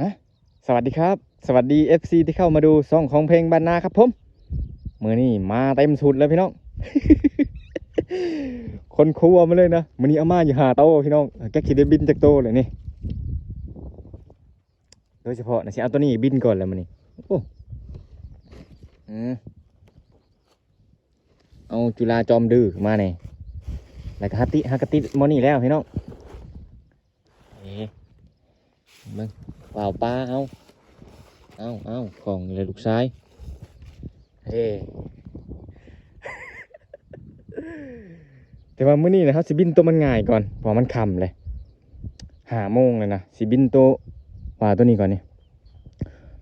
ຮະ ສະຫວັດດີຄັບ ສະຫວັດດີ ເອັຟຊີ ທີ່ເຂົ້າມາດູຊ່ອງຂອງເພັງບ້ານນາຄັບຜົມ. ມື້ນີ້ມາເຕັມຊຸດເລີຍພີ່ນ້ອງ ຄົນຄົວມາເລີຍນະ. ມື້ນີ້ເອົາມາຢູ່ຫ້າໂຕພີ່ນ້ອງ ຈັກຊິໄດ້ບິນຈັກໂຕແຫຼະນີ້. ໂດຍສະເພາະນະ ຊິເອົາໂຕນີ້ບິນກ່ອນແຫຼະມື້ນີ້. ໂອ້ ອືມ ເອົາຈຸລາຈອມດື້ມາແດ່ ແລ້ວກໍຫາຕິ ຫາກະຕິດໝໍ້ນີ້ແລ້ວພີ່ນ້ອງ. ເອີ ເບິ່ງ ວ້າວປາ ເອົາ ເອົາ ເອົາ ຂອງແຫຼະລູກຊາຍ. ເອີ ແຕ່ວ່າມື້ນີ້ນະ ເຮົາຊິບິນໂຕມັນງ່າຍກ່ອນ ເພາະວ່າມັນຄ່ຳເລີຍ ຫ້າໂມງແລ້ວນະ. ຊິບິນໂຕ ປາໂຕນີ້ກ່ອນນີ້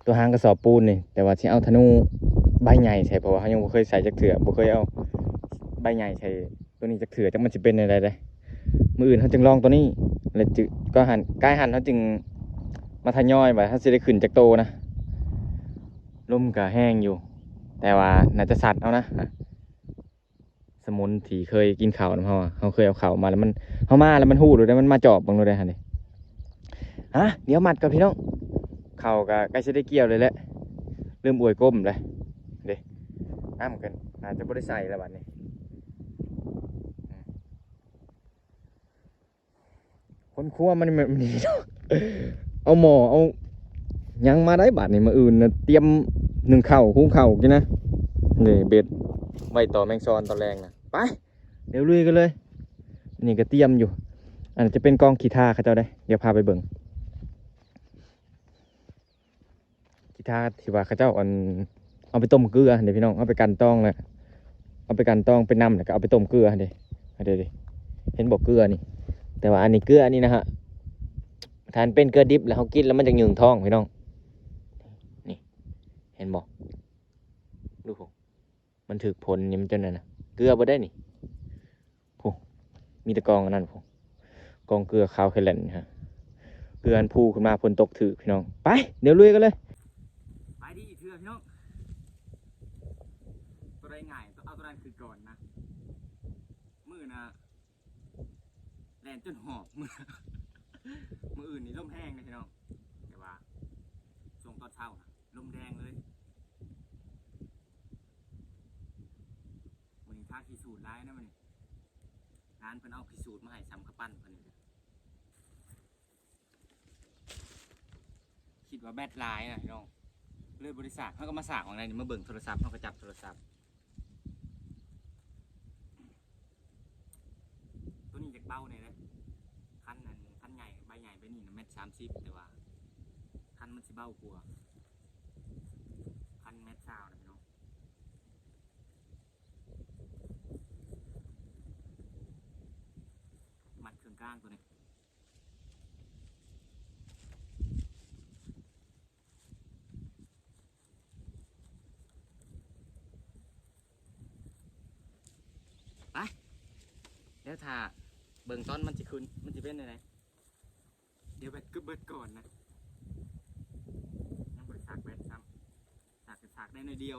ໂຕຫາງກະສອບປູນນີ້. ແຕ່ວ່າຊິເອົາທະນູໃບໃຫຍ່ໃສ່ ເພາະວ່າເຮົາຍັງບໍ່ເຄີຍໃສ່ຈັກເທື່ອ ບໍ່ເຄີຍເອົາໃບໃຫຍ່ໃສ່ໂຕນີ້ຈັກເທື່ອ ຈັກມັນຊິເປັນແນວໃດເດ້. ມື້ອື່ນເຮົາຈຶ່ງລອງໂຕນີ້ ແລ້ວຈຶ່ງ ກໍຫັ້ນ ກາຍຫັ້ນເຮົາຈຶ່ງມາທະຍອຍວ່າເຮົາຊິໄດ້ຂຶ້ນຈັກໂຕນະ. ລົມກໍແຮງຢູ່ ແຕ່ວ່າໜ້າຈະສັດເອົານະ. ສະໝຸນທີ່ເຄີຍກິນເຂົ້ານຳເຮົາ ເຮົາເຄີຍເອົາເຂົ້າມາແລ້ວມັນ ເຮົາມາແລ້ວມັນຮູ້ໂລດເດ້ ມັນມາຈອບເບິ່ງໂລດເດ້ຫັ້ນເດ້. ຮະ ດຽວມັດກ່ອນພີ່ນ້ອງ ເຂົ້າກໍໃກ້ຊິໄດ້ກ່ຽວເລີຍແຫຼະ ເລີ່ມອວຍກົມແລ້ວເດ້. ນ້ຳກໍໜ້າຈະບໍ່ໄດ້ໃສ່ແລ້ວບັດນີ້. ອືມ ຄົນຄົວມັນ ມັນ ເອົາໝໍ້ເອົາຫຍັງມາໄດ້ບາດນີ້. ມື້ອື່ນນະ ຕຽມໜຶ້ງເຂົ້າ ຫຸງເຂົ້າກິນນະ. ນີ້ເບັດໄວ້ຕໍ່ແມງຊອນຕອນແລງນະ. ໄປ ດຽວລຸຍກັນເລີຍ. ນີ້ກໍຕຽມຢູ່ ອັນນັ້ນຈະເປັນກອງຂີ້ຖ້າເຂົາເຈົ້າເດ້ ດຽວພາໄປເບິ່ງ. ຂີ້ຖ້າທີ່ວ່າເຂົາເຈົ້າ ອັນ ເອົາໄປຕົ້ມເກືອຫັ້ນເດ້ພີ່ນ້ອງ ເອົາໄປກັ່ນຕອງ ແລ້ວເອົາໄປກັ່ນຕອງເປັນນ້ຳ ແລ້ວກໍເອົາໄປຕົ້ມເກືອຫັ້ນເດ້. ເດ້ ເຫັນບໍ່ ເກືອນີ້. ແຕ່ວ່າອັນນີ້ເກືອນີ້ນະຮະ ຖ້າມັນເປັນເກືອດິບແລ້ວເຮົາກິນແລ້ວມັນຈະຫຍຸ້ງທ້ອງພີ່ນ້ອງ. ນີ້ ເຫັນບໍ່ ດູພຸ້ນ ມັນຖືກຜົນນີ້ ມັນຈົນນັ້ນນະ ເກືອບໍ່ໄດ້ນີ້. ໂອ້ ມີແຕ່ກອງອັນນັ້ນພຸ້ນ ກອງເກືອຂາວແຄແລນນີ້ຮະ. ເກືອມັນຟູຂຶ້ນມາ ຝົນຕົກຖືກພີ່ນ້ອງ. ໄປ ດຽວລຸຍກັນເລີຍ. ໄປດີເທື່ອພີ່ນ້ອງ ໂຕໃດງ່າຍ ເອົາໂຕນັ້ນຂຶ້ນກ່ອນນະ. ມື້ນະ ແລ່ນຈົນຫອບ ມື້ ມື້ອື່ນນີ້ລົມແຮງເດ້ພີ່ນ້ອງ ແຕ່ວ່າຊ່ວງຕອນເຊົ້ານະ ລົມແຮງເລີຍ. ມື້ນີ້ທາຂີ້ສູດຫຼາຍນະມື້ນີ້ ຮ້ານເພິ່ນເອົາຂີ້ສູດມາໃຫ້ ສ່ຳກະປັ່ນເພິ່ນນີ້. ຄິດວ່າແບັດຫຼາຍນະພີ່ນ້ອງ ເລີຍບໍ່ໄດ້ສາກ. ເຮົາກໍມາສາກຫວ່າງໃດນີ້ ມາເບິ່ງໂທລະສັບ ເຮົາກໍຈັບໂທລະສັບ. ໂຕນີ້ຢາກເບົາແດ່ເດ້ ຄັນນັ້ນ ຄັນໃຫຍ່ ໃບໃຫຍ່ແບບນີ້ນະ ແມັດສາມສິບ ແຕ່ວ່າຄັນມັນຊິເບົາກວ່າ ຄັນແມັດຊາວນະພີ່ນ້ອງ. ມັດເຄິ່ງກາງໂຕນີ້. ໄປ ດຽວຖ້າເບິ່ງຕອນມັນຊິຂຶ້ນ ມັນຊິເປັນແນວໃດ. ດຽວແບັດກຶບເບິດກ່ອນນະ ຍັງບໍ່ໄດ້ສາກແບັດຊ້ຳ ສາກ ສາກໄດ້ໜ້ອຍດຽວ.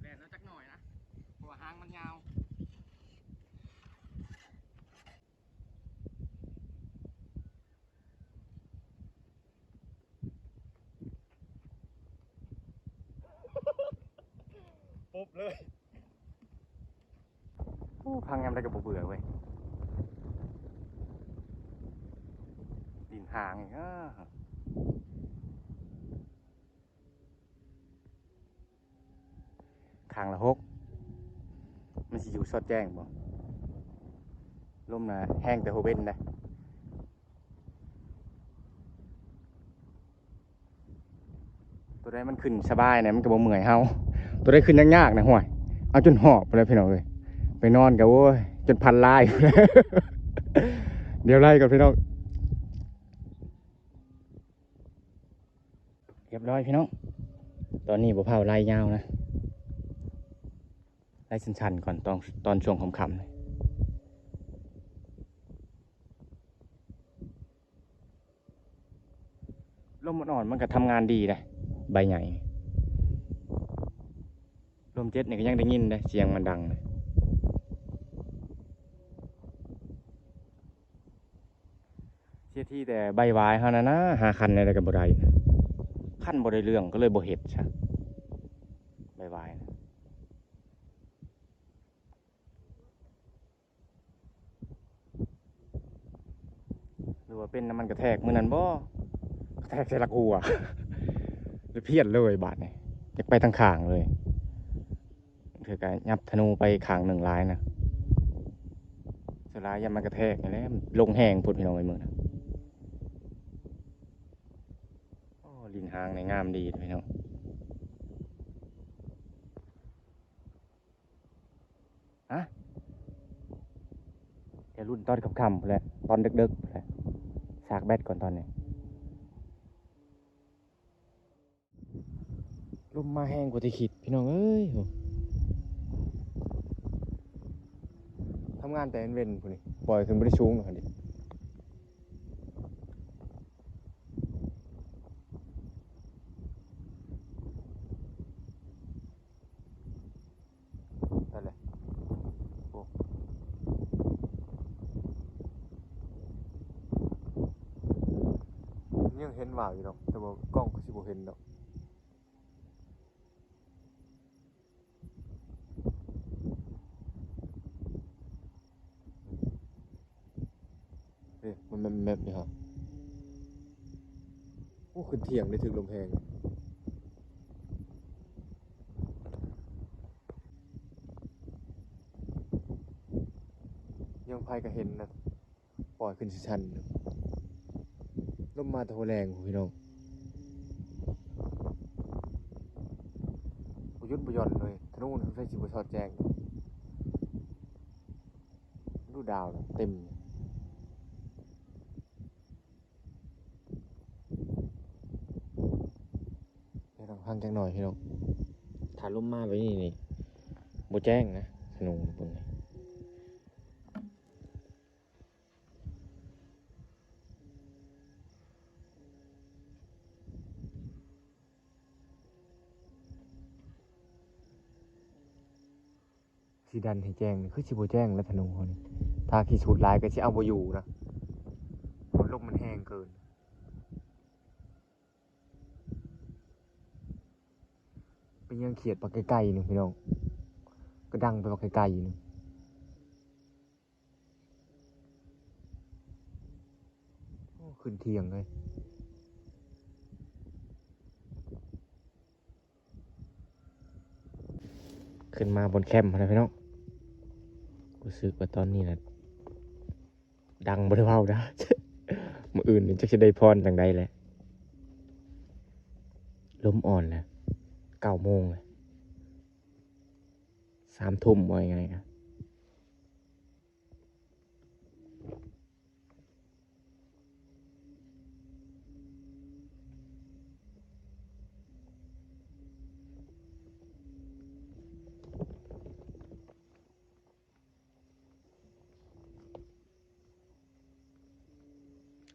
ແລ່ນເອົາຈັກໜ້ອຍນະ ເພາະວ່າຫາງມັນຍາວ. ປຸບເລີຍ. ໂອ້ ພັງຍາມໃດກໍບໍ່ເບື່ອເວີຍ ດິນຫາງອີກ. ຂ້າງລະຫົກ ມັນຊິຢູ່ສອດແຈ້ງບໍ່? ລົມນະແຮງແຕ່ຫົວເວັນເດ້. ໂຕໃດມັນຂຶ້ນສະບາຍນະ ມັນກໍບໍ່ເມື່ອຍເຮົາ. ໂຕໃດຂຶ້ນຍາກໆນະ ຫ້ວຍ ເອົາຈົນຫອບພຸ້ນແຫຼະພີ່ນ້ອງເອີຍ. ໄປນອນກໍ ໂອ້ຍ ຈົນພັນລາຍ. ດຽວໄລ່ກ່ອນພີ່ນ້ອງ. ຮຽບຮ້ອຍພີ່ນ້ອງ ຕອນນີ້ບໍ່ພາວໄລ່ຍາວນະ ໄລ່ສັ້ນໆກ່ອນ ຕອນ ຕອນຊ່ວງຄ່ຳໆ. ລົມອ່ອນໆ ມັນກໍທຳງານດີເດ້ ໃບໃຫຍ່. ລົມເຈັດນີ້ກໍຍັງໄດ້ຍິນເດ້ ສຽງມັນດັງນະ. ເສຍທີແຕ່ໃບຫວາຍເຮົານັ້ນນະ ຫາຄັນແນວໃດກໍບໍ່ໄດ້ນະ. ຄັນບໍ່ໄດ້ເລື່ອງກໍເລີຍບໍ່ເຮັດຊະ ໃບຫວາຍນະ. ຫຼືວ່າເປັນນ້ຳມັນກະແທກມື້ນັ້ນບໍ? ກະແທກໃສ່ຫຼັກຫົວ ແລ້ວພຽນເລີຍບາດນີ້ ຢາກໄປທາງຂ້າງເລີຍ. ເທື່ອກະຫຍັບທະນູໄປຂ້າງໜຶ່ງຫຼາຍນະ ສ່ວນຫຼາຍຢ້ານມັນກະແທກນີ້ແຫຼະ ມັນລົງແຮງໂພດພີ່ນ້ອງເອີຍ ມື້ນັ້ນ. ໂອ້ ລີນຫາງນີ້ງາມດີພີ່ນ້ອງ. ຮະ ແຕ່ລຸ້ນຕອນຄ່ຳໆພຸ້ນແຫຼະ ຕອນເດິກໆພຸ້ນແຫຼະ. ຊາກແບັດກ່ອນຕອນນີ້. ລົມມາແຮງກວ່າທີ່ຄິດພີ່ນ້ອງເອີຍ. ໂອ້ ທຳງານແຕ່ເວັນໆພຸ້ນນີ້ ປ່ອຍຂຶ້ນບໍ່ໄດ້ສູງດອກຫັ້ນເດ. ນັ້ນແຫຼະ ໂອ້ ຍັງເຫັນຫວ່າວຢູ່ດອກ ແຕ່ວ່າກ້ອງຄືຊິບໍ່ເຫັນດອກ. ເອີ ມັນແມບໆຢູ່ຫະ. ໂອ້ ຂຶ້ນທ່ຽງໄດ້ ຖືກລົມແຮງ ຍັງໃຜກໍເຫັນນະ. ປ່ອຍຂຶ້ນຊິຊັນ ລົມມາແຕ່ຫົວແລງພຸ້ນພີ່ນ້ອງ ບໍ່ຢຸດບໍ່ຢ່ອນເລີຍ. ທະນູນີ້ສົງໄສຊິບໍ່ສອດແຈ້ງ ດູດາວເຕັມ. ໃຫ້ຟັງຈັກໜ້ອຍພີ່ນ້ອງ ຖ້າລົມມາແບບນີ້ນີ້ ບໍ່ແຈ້ງນະ ທະນູເບິ່ງນີ້. ຊິດັນໃຫ້ແຈ້ງນີ້ຄືຊິບໍ່ແຈ້ງແລ້ວ ທະນູເຮົານີ້ ຖ້າຂີ້ສູດຫຼາຍກໍຊິເອົາບໍ່ຢູ່ນະ ເພາະລົມມັນແຮງເກີນ. ເປັນຫຍັງຂຽດໄປໄກໆໜຶ່ງພີ່ນ້ອງ ກະດັງໄປໄກໆໜຶ່ງ. ໂອ້ ຂຶ້ນທ່ຽງເລີຍ ຂຶ້ນມາບ່ອນແຄມພຸ້ນນະພີ່ນ້ອງ. ຮູ້ສຶກວ່າຕອນນີ້ນະ ດັງບໍ່ໄດ້ເວົ້ານະ ມື້ອື່ນນີ້ຈັກຊິໄດ້ພອນຈັ່ງໃດແຫຼະ. ລົມອ່ອນແຫຼະ ເກົ້າໂມງແຫຼະ ສາມທຸ່ມ ວ່າງ່າຍໆ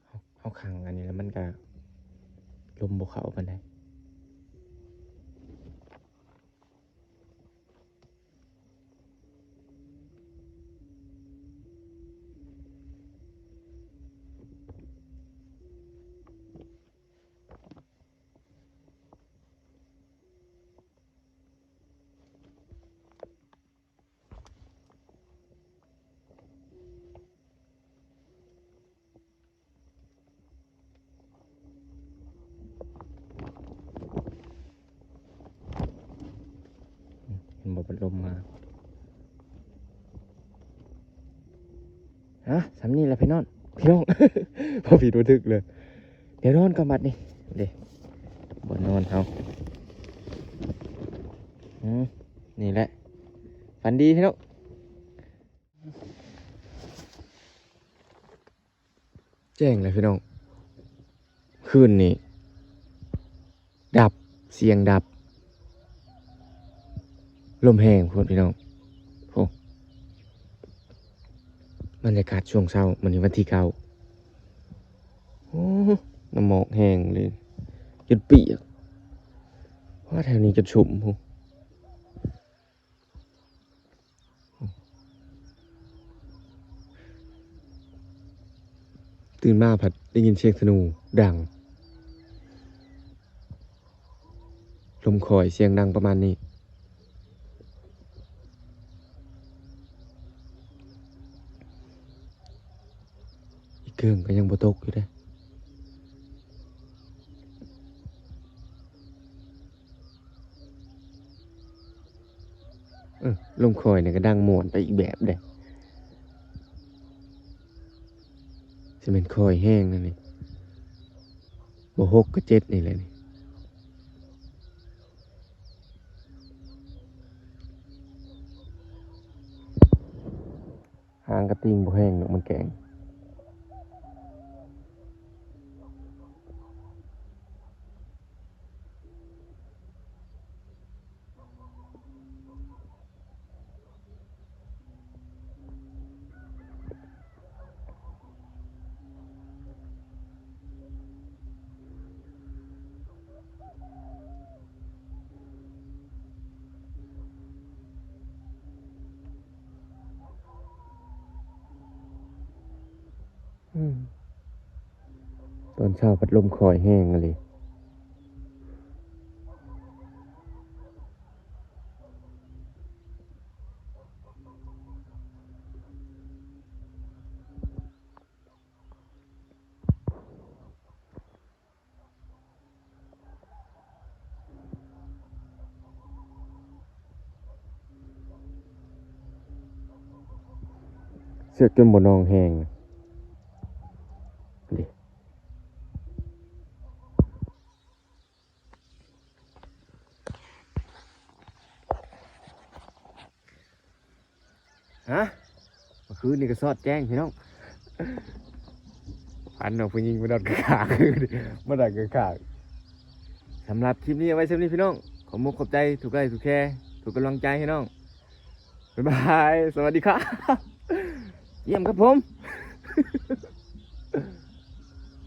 ເຮົາ ເຮົາຂັງອັນນີ້ແລ້ວມັນກະລົມບໍ່ເຂົ້າປານໃດ. ເຫັນບໍ່ ພັດລົມມາ. ຮະ ສ່ຳນີ້ລະພີ່ນ້ອງ ພີ່ນ້ອງ ພໍຜິດບໍ່ຖືກເລີຍ. ດຽວນອນກ່ອນບັດນີ້ ເດ້ ບ່ອນນອນເຮົາ. ອືມ ນີ້ແຫຼະ ຝັນດີພີ່ນ້ອງ. ແຈ້ງແລ້ວພີ່ນ້ອງ ຄືນນີ້ດັບ ສຽງດັບ ລົມແຮງໂພດພີ່ນ້ອງ. ໂອ້ ບັນຍາກາດຊ່ວງເຊົ້າ ມື້ນີ້ວັນທີເກົ້າ. ໂອ້ ນ້ຳໝອກແຮງເລີຍ ຈົນປຽກ. ວ້າ ແຖວນີ້ຈົນຊຸ່ມພຸ້ນ. ຕື່ນມາພັດໄດ້ຍິນສຽງທະນູດັງ ລົມຄອຍສຽງດັງປະມານນີ້. ອີກເຄິ່ງກໍຍັງບໍ່ຕົກຢູ່ເດ້. ເອີ ລົມຄອຍນີ້ກໍດັງມ່ວນໄປອີກແບບເດ້. ຊິແມ່ນຄອຍແຮງນັ້ນນີ້ ບໍ່ຫົກກໍເຈັດນີ້ແຫຼະນີ້. ຫາງກະຕິ່ງບໍ່ແຮງດອກ ມັນແກງ. ອືມ ຕອນເຊົ້າພັດລົມຄອຍແຮງອີ່ຫຼີ. ເຊືອກຈົນບໍ່ນອງແຮງ. ຮະ ເມື່ອຄືນນີ້ກໍສອດແຈ້ງພີ່ນ້ອງ ຝັນເອົາຜູ້ຍິງມາດອດກະຂາກ ມາດອດກະຂາກ. ສຳລັບຄລິບນີ້ເອົາໄວ້ສ່ຳນີ້ພີ່ນ້ອງ ຂອບມຸກຂອບໃຈທຸກໄລ້ທຸກແຊ ທຸກກຳລັງໃຈພີ່ນ້ອງ. ບາຍບາຍ ສະຫວັດດີຄັບ ຢ້ຽມຄັບຜົມ.